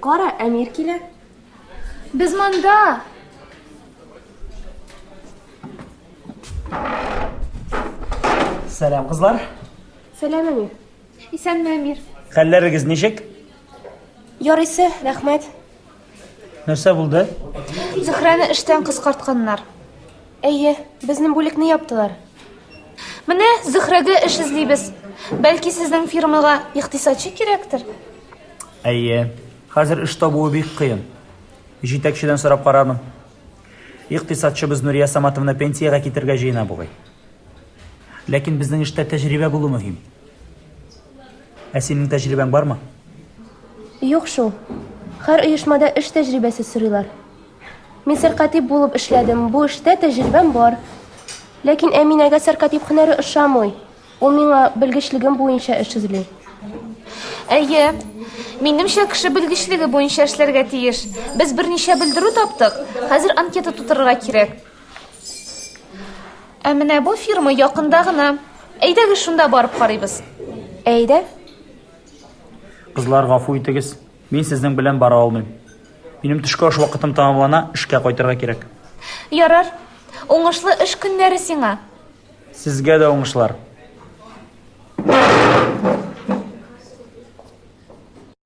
Кара, Әмир килә. Без монда! Сәлам, кызлар. Сәлам, Әмир. Исәнме, Әмир. Хәлләрегез ничек? Ярыйсы, рәхмәт. Нәрсә булды? Зөһрәне эштән кыскартканнар. Әйе, безнең бүлекне яптылар. Менә Зөһрәгә эш эзлибез. Бәлки сезнең фирмага икътисадчы кирәктер? Әйе, хәзер эш табуы бик кыен. Җитәкчедән сорап карармын. Икътисадчыбыз Нурия Саматовна пенсиягә китергә җыена бугай. Ләкин безнең эштә тәҗрибә булу мөһим. Ә синең тәҗрибәң бармы? Юк шул. Һәр оешмада эш тәҗрибәсе сорыйлар. Мин сәркатип булып эшләдем, бу эштә тәҗрибәм бар. Ләкин Әминәгә сәркатип һөнәре ошамый. Ул миңа белгечлегем буенча эш эзли. Әйе. Минемчә, кеше белгечлеге буенча эшләргә тиеш. Без берничә белдерү таптык. Хәзер анкета тутырырга кирәк. Ә менә бу фирма якында гына. Әйдәгез шунда барып карыйбыз. Әйдә. Кызлар, гафу итегез. Мин сезнең белән бара алмыйм. Минем төшке аш вакытым тәмамлана, эшкә кайтырга кирәк. Ярар. Уңышлы эш көннәре сиңа. Сезгә дә уңышлар.